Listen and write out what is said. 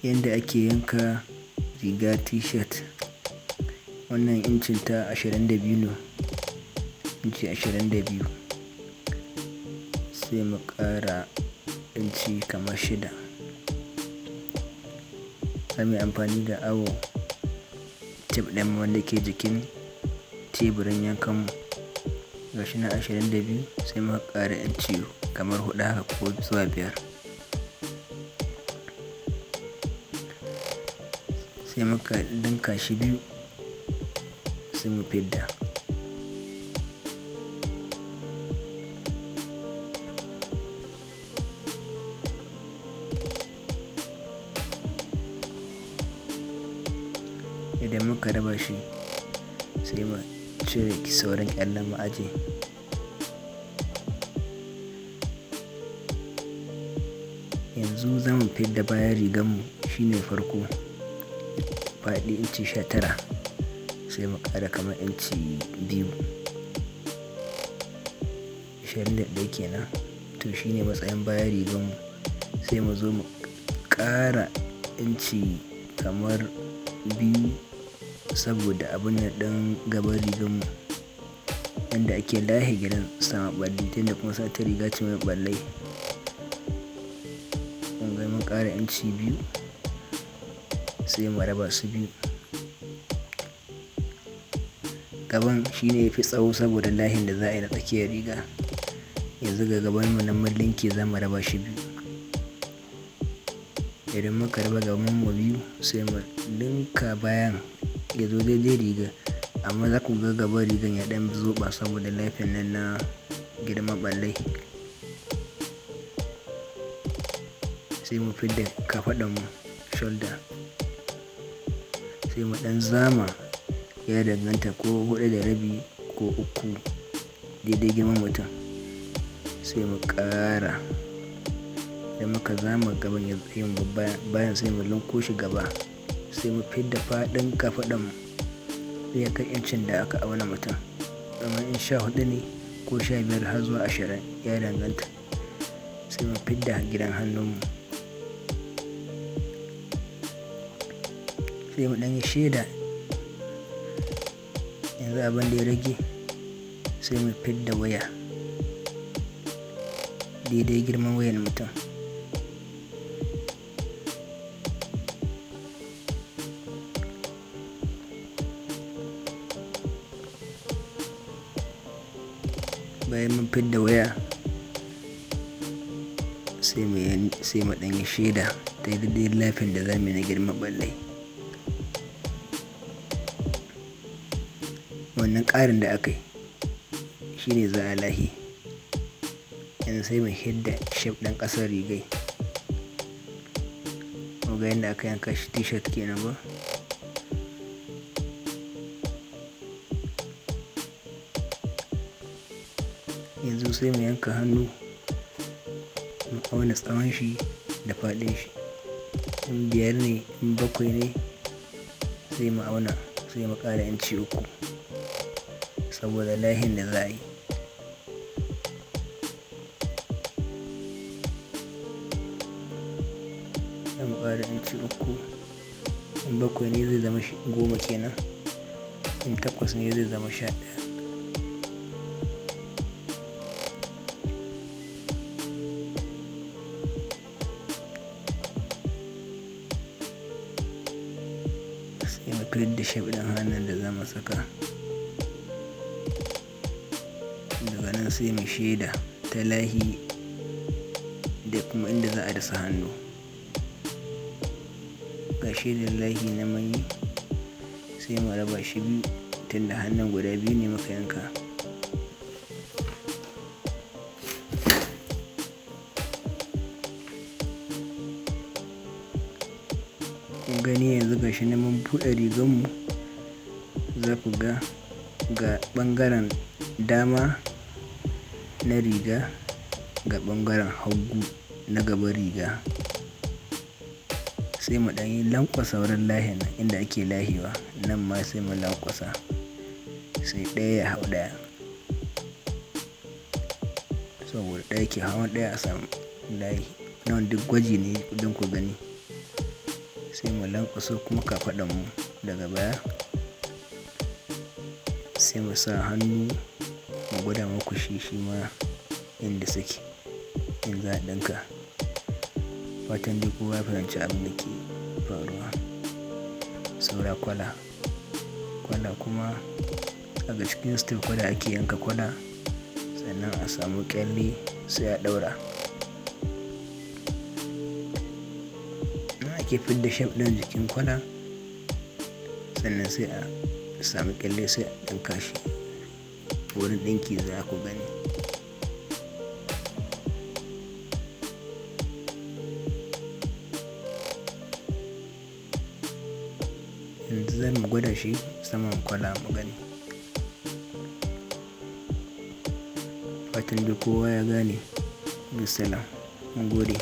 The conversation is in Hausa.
Yanda ake yanka riga t-shirt. Wannan incin ta 22 ne, inci 22, sai mu ƙara inci kamar 6. Za mu yi amfani da awo tape ɗin wanda ke jikin teburin yankan mu. Gashi na 22, sai muka ƙara inci kamar 4 haka ko zuwa 5. Sai muka ɗinka shi biyu, sai mu fidda. Idan muka raba shi, sai mu cire sauran ƙyallen mu aje. Yanzu za mu fidda bayan rigan mu, shine farko. Faɗi inci 19, sai mu ƙara kamar inci 2. 21 kenan. To shine matsayin bayan rigan mu. Sai mu zo mu ƙara inci kamar 2 saboda abun nan ɗin gaban rigan mu. Yanda ake lahe gidan sama ɓalli, tunda kuma sa ta riga ce mai ɓallai. Kun ga mun ƙara inci 2, sai mu raba su biyu. Gaban shine yafi tsawo saboda lahin da za a yi na tsakiyar riga. Yanzu ga gaban mu nan mun linke, za mu raba shi biyu. Idan muka raba gaban mu biyu, sai mu linka bayan ya zo daidai riga. Amma za ku ga gaban rigan ya ɗan zoɓa saboda lafiyan nan na girman ɓallai. Sai mu fidda kafaɗan mu, shoulder. Sai mu ɗan zama, ya danganta ko 4.5 ko 3, daidai girman mutum. Sai mu ƙara. Idan muka zama gaban ya tsaye mu bayan, sai mu linko shi gaba. Sai mu fidda faɗin kafaɗan mu ya kai incin da aka auna mutum. Kamar in 14 ne ko 15 har zuwa 20, ya danganta. Sai mu fidda gidan hannun mu. Sai mu ɗan yi sheda. Yanzu abin da ya rage, sai mu fidda waya. Daidai girman wayan mutum. Bayan mun fidda waya, sai mu ɗan yi sheda ta daidai lafiyan da za mu yi na girman ɓallai. Wannan ƙarin da aka yi shine za a lahe. Yanzu sai mu hidda shape ɗin ƙasar rigai. Muga yanda aka yanka shi t-shirt kenan ba. Yanzu sai mu yanka hannu, mu auna tsawon shi da faɗin shi. In 5 ne, in 7 ne, sai mu auna, sai mu ƙara inci 3 saboda lahin da za a yi. Sai mu ƙara inci 3. In 7 ne zai zama 10 kenan. In 8 ne zai zama 11. Sai mu fitar da shape ɗin hannun da za mu saka. Daga nan sai mu shaida ta lahi da kuma inda za a dasa hannu. Ga shaidar lahi na manyi, sai mu raba shi biyu tunda hannun guda biyu ne muka yanka. Kun gani yanzu gashi nan mun buɗe rigan mu, za ku ga ga ɓangaren dama na riga, ga ɓangaren hagu na gaban riga. Sai mu ɗan yi lanƙwasa wurin lahin nan inda ake lahiwa, nan ma sai mu lanƙwasa sai ɗaya ya hau ɗaya. Saboda ɗaya ke hawan ɗaya a samu layi. Nan duk gwaji ne don ku gani. Sai mu lanƙwaso kuma kafaɗanmu daga baya. Sai mu sa hannu mu gwada muku shi shi ma inda suke in za a ɗinka. Fatan dai kowa ya fahimci abin da ke faruwa. Saura kwala. Kwala kuma daga cikin step kwala ake yanka kwala, sannan a samu ƙyalle sai a ɗaura. Nan ake fidda shape ɗin jikin kwala, sannan sai a sami ƙyalle sai a ɗinka shi. Wurin ɗinki za ku gani. Yanzu za mu gwada shi saman kwala mu gani. Fatan dai kowa ya gane. Bisalam. Mun gode.